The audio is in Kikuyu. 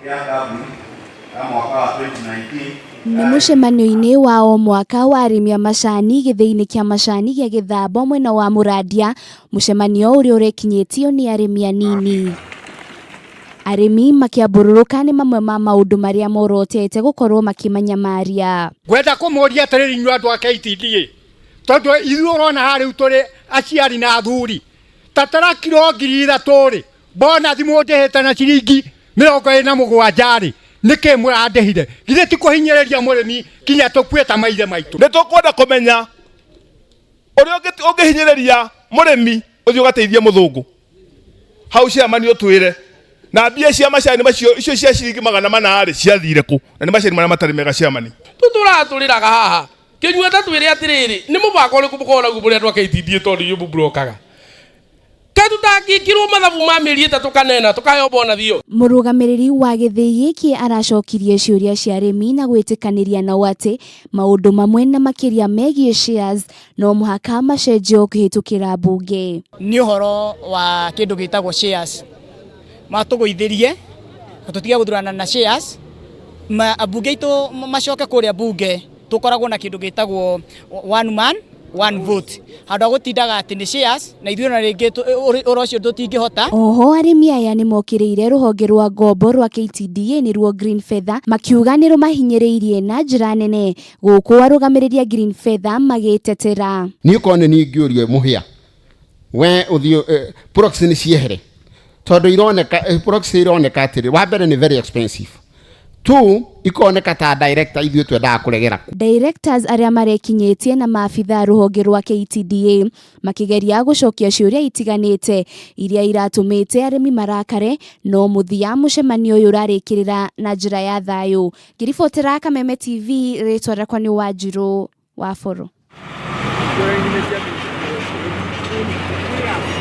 Kĩa Ngamburi ya mwaka wa 2019. Nĩ mũcemanio-inĩ wa o mwaka wa arĩmi a macani gĩthĩi-inĩ kĩa macani gĩa Gĩthambo mwena wa Mũrandia, mũcemanio ũrĩa ũrekinyĩtio nĩ arĩmi anini. Arĩmi makĩambũrũrũka nĩ mamwe ma maũndũ marĩa morotete gũkorwo makĩmanyamaria. Ngwenda kũmũria atĩrĩrĩ inyuĩ andũ a KTDA, tondũ ithuĩ ũrona haha rĩu tũrĩ aciari na athuri, ta tara kiro 3000 rĩ, bonathi mũndĩhĩte na ciringi 27 rĩ, nĩkĩ mũrandĩhire? Githĩ ti kũhinyĩrĩria mũrĩmi nginya tũkue ta maithe maitũ? Nĩ tũkwenda kũmenya ũrĩa ũngĩhinyĩrĩria mũrĩmi ũthiĩ ũgateithie mũthũngũ hau ciamani ũtwĩre na mbia cia macani macio icio cia ciringi 400 rĩ ciathire kũ, na nĩ macani marĩa matarĩ mega ciamani. Tũtũratũrĩraga haha kĩnyua ta twĩre atĩrĩrĩ, nĩ mũbango ũrĩkũ mũkoragwo naguo mũrĩ andũ a KTDA tondũ inyuĩ mũburokaga kaĩ tũtangĩkĩrwo mathabu ma mĩeri 3 kana 4 tũkaheo bonathi ĩyo? Mũrũgamĩrĩri wa gĩthĩi gĩkĩ aracokirie ciũria cia arĩmi na gwĩtĩkanĩria nao atĩ maũndũ mamwe na makĩria megiĩ shares no mũhaka macenjio kũhĩtũkĩra mbunge. Nĩ ũhoro wa kĩndũ gĩtagwo shares, matũgũithĩrie na tũtige gũthurana na shares, ambunge aitũ macoke kũrĩa mbunge tũkoragwo na kĩndũ gĩtagwo one man one vote, handũ ha gũtindaga atĩ nĩ shares na ithuĩ ona rĩngĩ ũhoro ũcio tũtingĩhota. Oho arĩmi aya nĩ mokĩrĩire rũhonge rwa ngombo rwa KTDA nĩruo Green Feather makiuga nĩ rũmahinyĩrĩirie na njĩra nene, gũkũ arũgamĩrĩri a Green Feather magĩtetera. Niĩ korwo nĩ niĩ ingĩũrio mũhĩa we ũthiĩ proxy nĩ ciehere, tondũ ironeka proxy ironeka atĩrĩ, wa mbere nĩ very expensive, two ikoneka ta director ithuĩ twendaga kũregera. Directors arĩa marekinyĩtie na maabitha rũhonge rwa KTDA makĩgeria gũcokia ciũria itiganĩte iria iratũmĩte arĩmi marakare, no mũthia mũcemanio ũyũ ũrarĩkĩrĩra na njĩra ya thayũ. Ngĩribotera Kameme TV, rĩtwa rĩakwa nĩ Wanjirũ wa Boro.